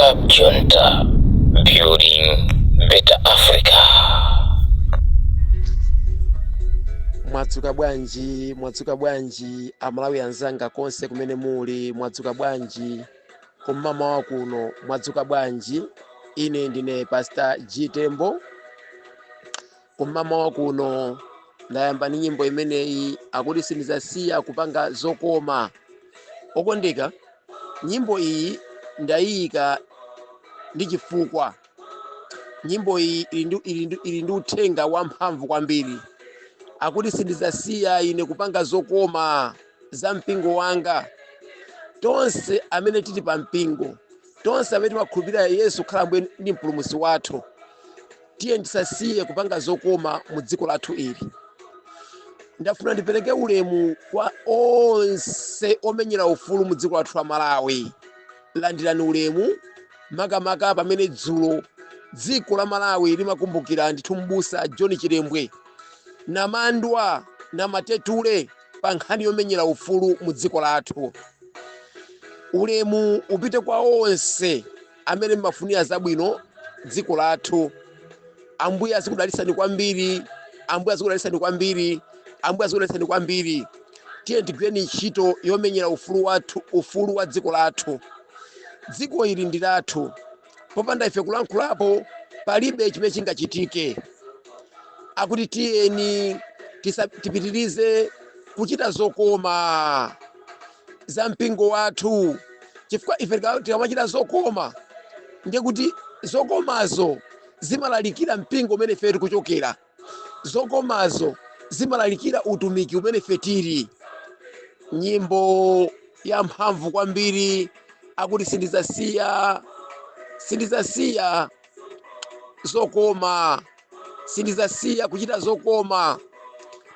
Club Junta, building better Africa. Mwadzuka bwanji? Mwadzuka bwanji, Amalawi anzanga konse kumene muli? Mwadzuka bwanji kum'mamawa kuno? Mwadzuka bwanji? Ine ndine Pastor G Tembo. Kum'mamawa kuno ndayamba ndi nyimbo imeneyi, akuti "Sindizasiya kupanga zokoma." Okondeka, nyimbo iyi ndayiyika ndi chifukwa. Nyimbo iyi ili ndi uthenga wamphamvu kwambiri. Akuti sindizasiya ine kupanga zokoma za mpingo wanga. Tonse amene tili pa mpingo, tonse amene timakhulupirira Yesu kukhala Ambuye ndi Mpulumutsi wathu, tiye tisasiye kupanga zokoma mu dziko lathu ili. Ndafuna ndipereke ulemu kwa onse omenyera ufulu mu dziko lathu la Malawi. Landirani ulemu, makamaka pamene dzulo dziko la Malawi limakumbukira ndithu Mbusa John Chilembwe, namandwa namatetule pa nkhani yomenyera ufulu mu dziko lathu. Ulemu upite kwa onse amene mmafunira zabwino dziko lathu. Ambuye azikudalitsani kwambiri, Ambuye azikudalitsani kwambiri, Ambuye azikudalitsani kwambiri. Tiye tigwireni ntchito yomenyera ufulu wathu, ufulu wa dziko lathu. Dziko ili ndi lathu. Popanda ife kulankhulapo, palibe chimene chingachitike. Akuti tiyeni tipitirize kuchita zokoma za mpingo wathu, chifukwa ife tikamachita zokoma, ndiye kuti zokomazo zimalalikira mpingo umene ife tikuchokera, zokomazo zimalalikira utumiki umene ife tili. Nyimbo ya mphamvu kwambiri, akuti sindizasiya, sindizasiya zokoma, sindizasiya kuchita zokoma.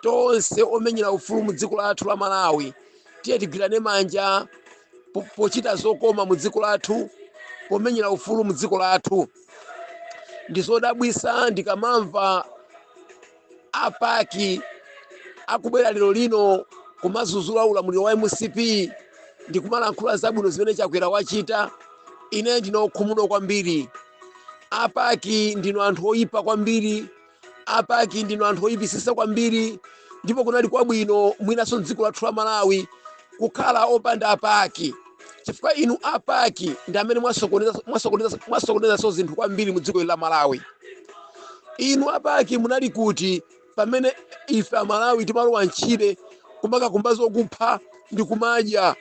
Tonse omenyera ufulu mu dziko lathu la Malawi, tiye tigwirane manja pochita zokoma mu dziko lathu, pomenyera ufulu mu dziko lathu. Ndi zodabwisa ndikamamva a PAC akubwera lero lino kumazuzula ulamuliro wa MCP ndi kumalankhula zabwino zimene Chakwera wachita. Ine ndine okhumudwa kwambiri. A PAC, ndinu anthu oyipa kwambiri. A PAC, ndinu anthu oyipisisa kwambiri. Ndipo kunali kwabwino mwinanso dziko lathu la Malawi kukhala opanda a PAC, chifukwa inu a PAC ndi amene mwasokonezanso zinthu kwambiri mu dziko la Malawi. Inu a PAC, munali kuti pamene ife Amalawi timalowa mtchire kumakakumba zokupha ndi kumadya?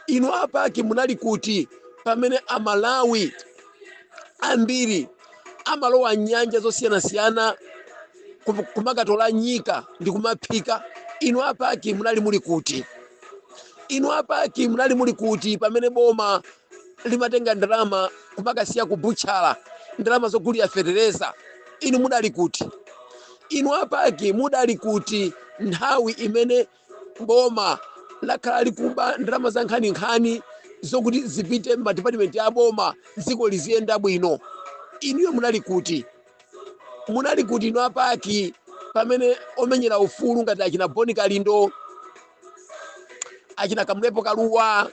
Inu a PAC, munali kuti pamene Amalawi ambiri amalowa nyanja zosiyanasiyana kumakatola nyika ndi kumaphika? Inu a PAC, munali muli kuti? Inu a PAC, munali muli kuti pamene boma limatenga ndalama kumakasiya kubutchala, ndalama zogulira fetereza? Inu mudali kuti? Inu a PAC, mudali kuti nthawi imene boma lakhala likuba ndalama za nkhaninkhani zokuti zipite m'madipatimenti a boma, dziko liziyenda bwino? Inuyo munali kuti? Munali kuti inu a PAC pamene omenyera ufulu ngati achina Boni Kalindo, achina Kamlepo Kaluwa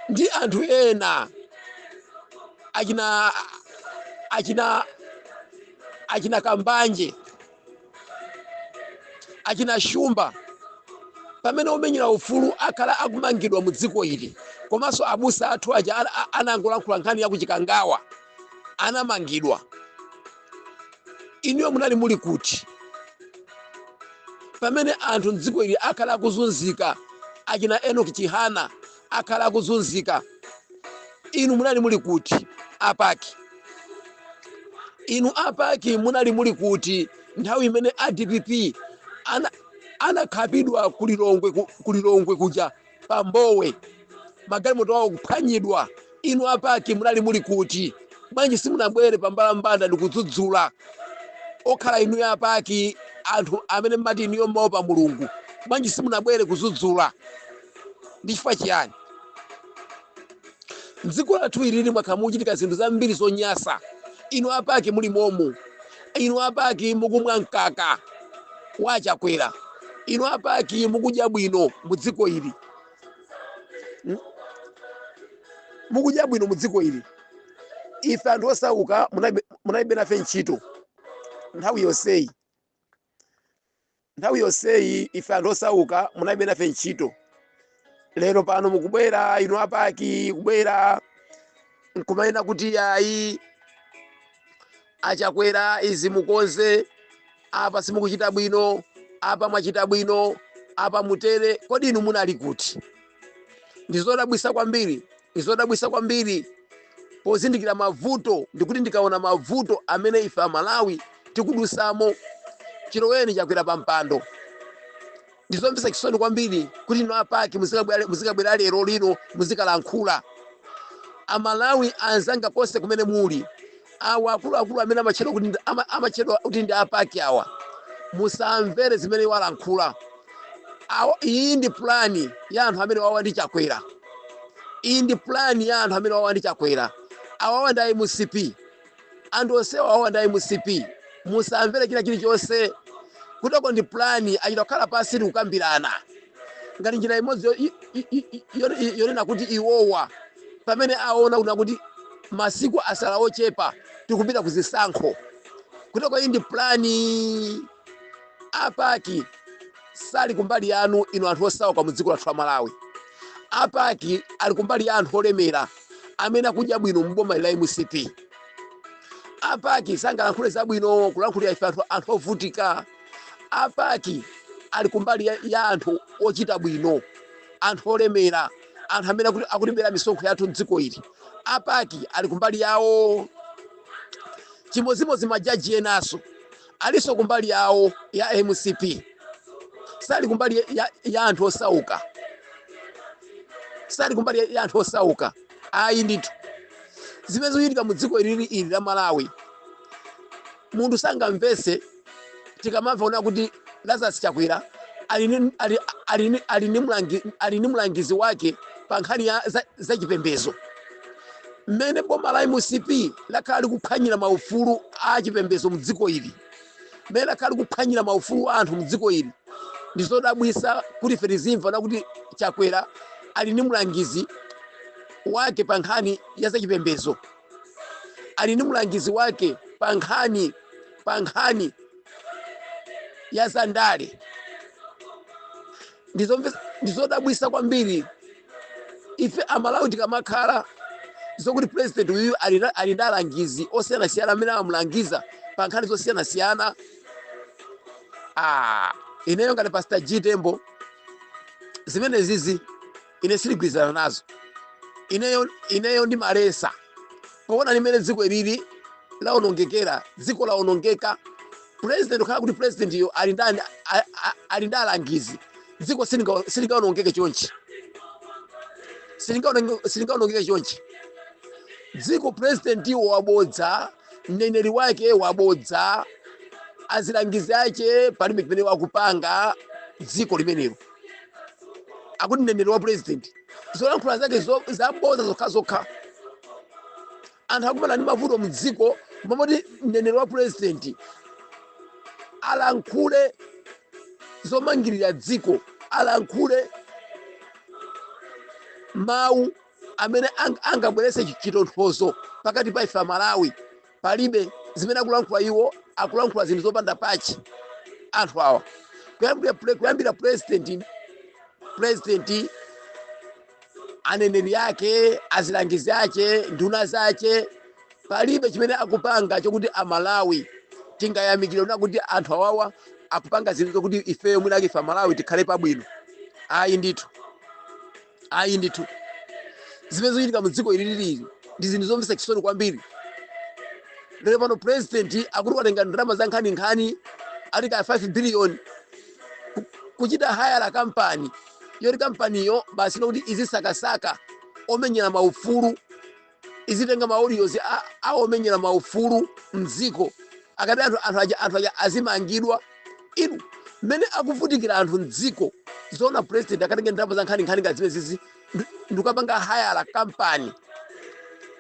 ndi anthu ena, achina Kambanje, achina Shumba, pamene omenyera ufulu akhala akumangidwa mu dziko ili, komanso abusa athu aja anangolankhula nkhani ya kuchikangawa anamangidwa? Inuyo munali muli kuti pamene anthu mdziko ili akhala akuzunzika, achina Enoch Chihana akhala akuzunzika? Inu munali muli kuti, a PAC? Inu a PAC, munali muli kuti nthawi imene a DPP anakhapidwa kulilongwe, kulilongwe kuja pambowe, magalimoto awo kuphwanyidwa? Inu a PAC, munali muli kuti? Bwanji simunabwere pambalambanda ndikudzudzula? Okhala inuyo a PAC, anthu amene mmati inuyo mmaopa Mulungu, bwanji simunabwere kudzudzula? Ndi chifukwa chiyani mdziko lathu ilili mwakhala mukuchitika zinthu zambiri zonyasa, inu a PAC muli momu? Inu a PAC, mukumwa mkaka wachakwera. Inu a PAC, mukudya bwino mu dziko ili. Mukudya bwino mu dziko ili. Ife anthu osauka munalibe nafe ntchito nthawi yonseyi. Nthawi yonseyi ife anthu osauka munalibe nafe ntchito. Lero pano mukubwera inu a PAC, kubwera nkumanena kuti ayi, aChakwera, izi mukonze apa, simukuchita bwino apa, mwachita bwino apa, mutere. Kodi inu munali kuti? Ndizodabwisa kwambiri, ndizodabwisa kwambiri pozindikira mavuto, ndikuti ndikaona mavuto amene ife Amalawi tikudusamo chiloweni Chakwera pa mpando, ndizomvetsa chisoni kwambiri kuti inu a PAC muzikabwera lero lino muzikalankhula. Amalawi anzanga konse kumene muli, awa akuluakulu amene amatchedwa kuti ndi a PAC awa, musamvere zimene iwo alankhula. Iyi ndi plan ya anthu amene wawa ndi Chakwera. Iyi ndi plan ya anthu amene wawa ndi Chakwera. Awawa ndi MCP, anthu onsewa awawa ndi MCP. Musamvere china chilichonse kutoko, ndi plan achita kukhala pasi ndi kukambirana ngati njira imodzi yonena kuti iwowa pamene aona kuna kuti masiku asala ochepa tikupita kuzisankho, kutoko iyi ndi plan. A PAC sali kumbali yanu inu anthu osauka mu dziko lathu la Malawi. A PAC ali kumbali ya anthu olemera amene akudya bwino mboma la MCP. A PAC sangalankhule zabwino kulankhulira ife anthu ovutika. A PAC ali kumbali ya anthu ochita bwino, anthu olemera, anthu amene akutibera misonkho yathu mdziko ili. A PAC ali kumbali yawo. Chimodzimodzi majaji enaso alinso kumbali yawo ya MCP, sali kumbali ya anthu osauka, sali kumbali ya anthu osauka, ayi ndithu. Zimene zikuchitika mu dziko ilili ili la Malawi, munthu sangamvese. Tikamamva ona kuti Lazarus Chakwera ali ndi mlangizi wake pa nkhani ya zachipembedzo, mmene boma la MCP lakhala likuphwanyira maufulu a chipembedzo mu dziko ili, mmene lakhala likuphwanyira maufulu a anthu mu dziko ili, ndizodabwisa kuti ife tizimva na kuti Chakwera ali ndi mlangizi wake pa nkhani ya zachipembedzo, ali ndi mlangizi wake pa nkhani ya zandale. Ndizodabwisa kwambiri ife Amalawi tikamakhala zokuti president uyu ali ndi alangizi osiyanasiyana amene amamulangiza pa nkhani zosiyanasiyana. Ah, ineyo ngati Pastor G Tembo, zimene zizi ine sindigwirizana nazo. Ineyo ndimalesa poona limene dziko ilili laonongekera. Dziko laonongeka. President kukhala kuti president yo ali ndi alangizi, dziko silingaonongeke chonchi, silingaonongeke chonchi dziko. President wabodza, mneneri wake wabodza, azilangizi ache palibe chimene wakupanga dziko limenelo. Akuti mneneri wa president, zolankhula zake zabodza zokhazokha. Anthu akumana ndi mavuto mdziko momoti mneneri wa president alankhule zomangirira dziko, alankhule mawu amene angabweretse chitonthozo pakati pa ife Amalawi, palibe zimene akulankhula iwo. Akulankhula zinthu zopanda pachi anthu awa, kuyambira president, aneneri ake, azilangizi ache, nduna zache, palibe chimene akupanga chokuti Amalawi tingayamikire na kuti anthu awawa akupanga zinthu zokuti ifeyo mwinake ife Amalawi tikhale pabwino. Ayi ndithu, ayi ndithu. Zimene zikuchitika mu dziko ililili ndi zinthu zomvetsa chisoni kwambiri. Lero pano president akuti watenga ndalama za nkhaninkhani, ati ka 5 billion, kuchita hire kampani yoti kampaniyo basi nokuti izisakasaka omenyera maufulu, izitenga ma audios a omenyera maufulu mdziko, akati anthu aja azimangidwa. Inu, mmene akuvutikira anthu mdziko, zoona president akatenge ndalama za nkhaninkhani ngati zimene zizi ndikukapanga hire kampani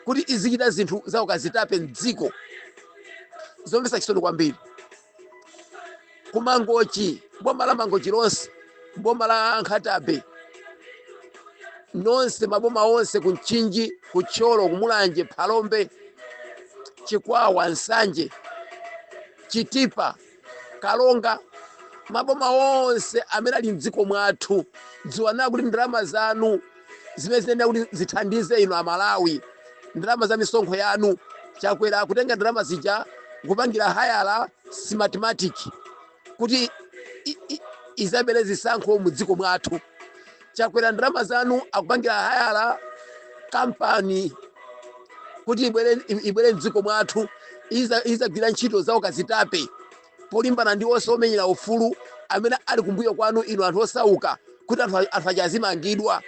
kuti izichita zinthu zawo kazitape mdziko? Zomvetsa chisoni kwambiri. Kumangochi, boma la Mangochi lonse, boma la Nkhata Bay, Nonse maboma onse ku Mchinji, ku Thyolo, ku Mulanje, Phalombe, Chikwawa, Nsanje, Chitipa, Kalonga, maboma onse amene ali mdziko mwathu, dziwani kuti ndalama zanu zimene zinena kuti zithandize inu Amalawi, ndalama za misonkho yanu, Chakwera akutenga ndalama zija kupangira hayala Smartmatic kuti izabere zisankho mu dziko mwathu. Chakwera ndalama zanu akupangira hayala kampani kuti ibwere mdziko mwathu izagwira ntchito zawo kazitape polimbana ndi onse omenyera ufulu amene ali kumbuyo kwanu inu anthu osauka, kuti anthu aja azimangidwa.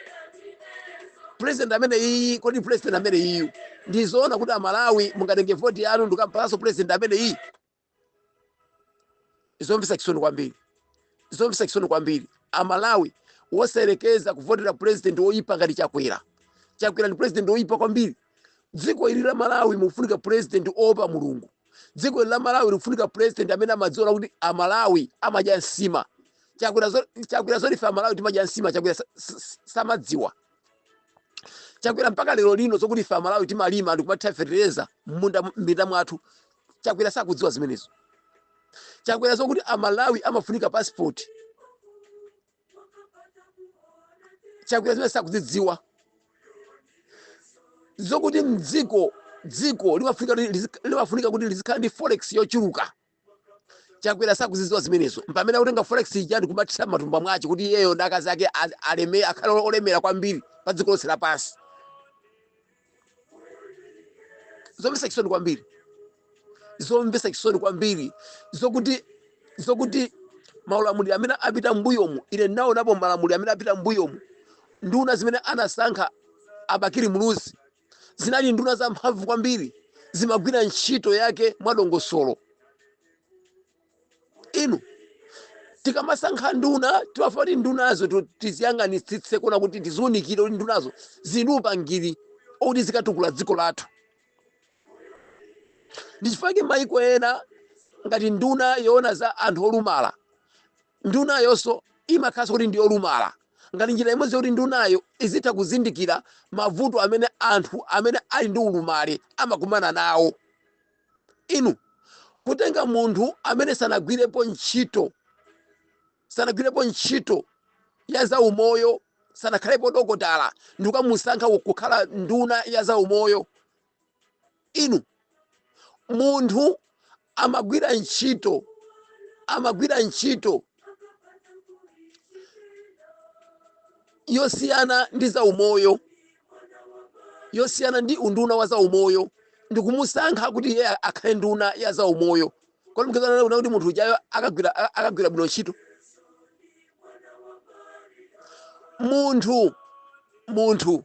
President amene iyi, kodi president amene iyu ndizoona kuti Amalawi mungatenge voti yanu ndikukampasanso president amene iyi? Zomvetsa chisoni kwambiri, zomvetsa chisoni kwambiri. Amalawi wosayerekeza kuvotera president woyipa ngati Chakwera. Chakwera ndi president woyipa kwambiri. Dziko ili la Malawi mukufunika president oopa Mulungu. Dziko ili la Malawi likufunika president amene amadziona kuti Amalawi amadya nsima. Chakwera zoti ife Amalawi timadya nsima, Chakwera samadziwa. Chakwera mpaka lero lino zokuti ife Amalawi timalima ndikumathira fetereza m'minda mwathu, Chakwera sakudziwa zimenezo. Chakwera zokuti Amalawi amafunika passport, Chakwera zimene sakuzidziwa. Zokuti mdziko dziko limafunika kuti lizikhala ndi forex yochuluka, Chakwera sakuzidziwa zimenezo. Mpamene akutenga forex ija ndikumathira matumba mwache kuti iyeyo ndi akazi ake akhale olemera kwambiri pa dziko lonse lapansi. Zomvetsa chisoni kwambiri, zomvetsa chisoni kwambiri, zokuti maulamuliro amene apita m'mbuyomu, ine ndinaonapo malamuliro amene apita m'mbuyomu, nduna zimene anasankha a Bakili Muluzi zinali nduna zamphamvu kwambiri, zimagwira ntchito yake mwadongosolo. Inu tikamasankha nduna timafuna kuti ndunazo tiziyang'anitsitse kuona kuti tiziunikire kuti ndunazo zili ndi upangiri okuti zikatukula dziko lathu. Ndi chifukwa chake maiko ena ngati nduna yoona za anthu olumala, ndunayonso imakhalanso kuti ndi yolumala, ngati njira imodzi yoti ndunayo izitha kuzindikira mavuto amene anthu amene ali ndi ulumali amakumana nawo. Inu kutenga munthu amene sanagwirepo ntchito ya zaumoyo, sanakhalepo dokotala, ndikukamusankha kukhala nduna ya zaumoyo. Inu munthu amagwira ntchito yosiyana ndi zaumoyo, yosiyana ndi unduna wa zaumoyo, ndikumusankha kuti iye akhale nduna ya zaumoyo. Kodi mukuzana kuti munthu ujayo akagwira bwino ntchito? Munthu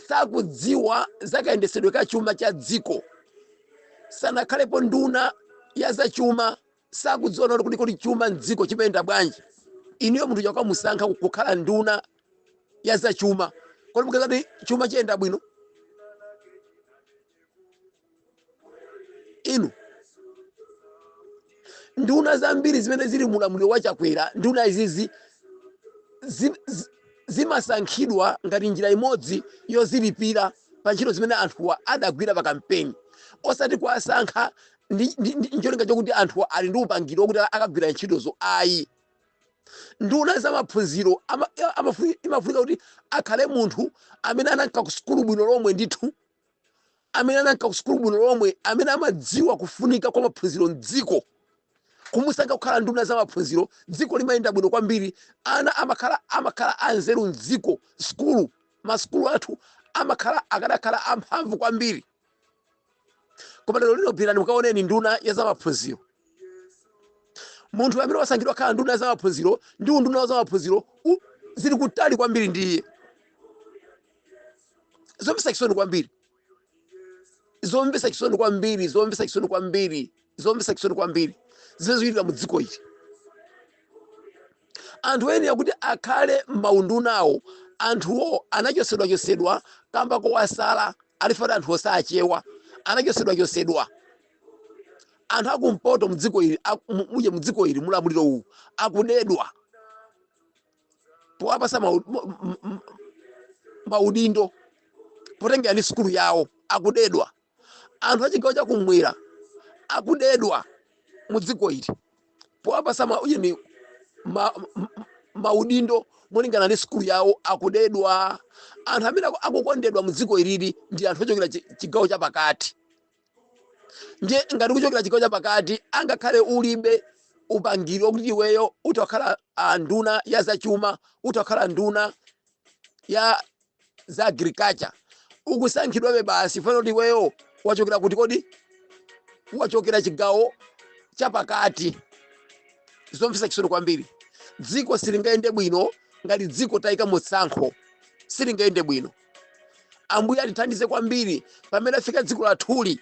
sakudziwa zakayendesedwe ka chuma cha dziko, sanakhalepo nduna ya zachuma, sakudziwa noti kuti kodi chuma mdziko chimayenda bwanji. Inuyo munthu uja kukamusankha kukhala nduna ya zachuma, kodi mukuganiza kuti chuma chiyenda bwino? Inu nduna zambiri zimene zili mulamuliro wa Chakwera, nduna izizi zimasankhidwa ngati njira imodzi yozilipira pa ntchito zimene anthuwa adagwira pa kampeni, osati kuwasankha ndi ncholinga chokuti anthuwa ali ndi upangiri wokuti akagwira ntchitozo ayi. Nduna za maphunziro imafunika kuti akhale munthu amene ananka ku sukulu bwino lomwe ndithu, amene ananka ku sukulu bwino lomwe, amene amadziwa kufunika kwa maphunziro mdziko. Kumusankha kukhala nduna za maphunziro, dziko limayenda bwino kwambiri, ana amakhala anzeru mdziko, masukulu athu akadakhala amphamvu kwambiri. Koma lero lino pitani mukaoneni nduna ya zamaphunziro, munthu amene wasankhidwa kukhala nduna ya zamaphunziro ndi unduna wa zamaphunziro zili kutali kwambiri ndi iye. Zomvetsa chisoni kwambiri, zomvetsa chisoni kwambiri, zomvetsa chisoni kwambiri, zomvetsa chisoni kwambiri zimene zikuchitika mu dziko ili. Anthu ena kuti akhale m'maundunawo, anthuwo anachotsedwachotsedwa kamba kowasala alifati anthu osachewa anachotsedwachotsedwa. Anthu akumpoto mdziko ili, muje mdziko ili mulamuliro uwu akudedwa. Powapasa maudindo potengera ndi sukulu yawo, akudedwa. Anthu achigawo chakumwera akudedwa mu dziko ili powapasa ujeni maudindo molingana ndi sukulu yawo, akudedwa. Anthu amene akukondedwa mu dziko ilili ndi anthu ochokera chigawo chapakati. Ndiye ngati kuchokera chigawo chapakati, angakhale ulibe upangiri wakuti iweyo utakhala nduna ya zachuma, utakhala nduna ya za agriculture, ukusankhidwabe basi fana kuti iweyo wachokera kuti? Kodi wachokera chigawo chapakati? Zomvetsa chisoni kwambiri. Dziko silingayende bwino ngati dziko tayika mutsankho, silingayende bwino. Ambuye atithandize kwambiri. Pamene afika dziko lathuli,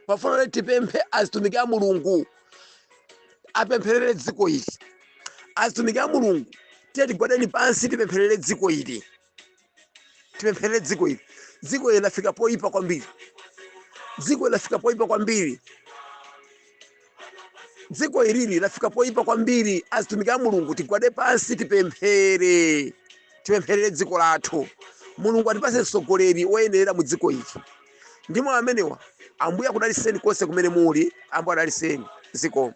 pafuna kuti tipemphe azitumiki a Mulungu apempherere dziko ili. Azitumiki a Mulungu, tiye tigwadeni pansi, tipempherere dziko ili, tipempherere dziko ili. Dziko ili lafika poyipa kwambiri, dziko ili lafika poyipa kwambiri, dziko ilili lafika poyipa kwambiri. Azitumiki a Mulungu, tigwade pansi, tipemphere, tipempherere dziko lathu. Mulungu atipase mtsogoleri woyenera mu dziko ili. Ndimo amenewa. Ambuye akudaliseni konse kumene muli. Ambuye adaliseni. Zikomo.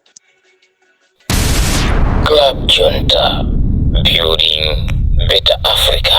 Club Junta, building better Africa.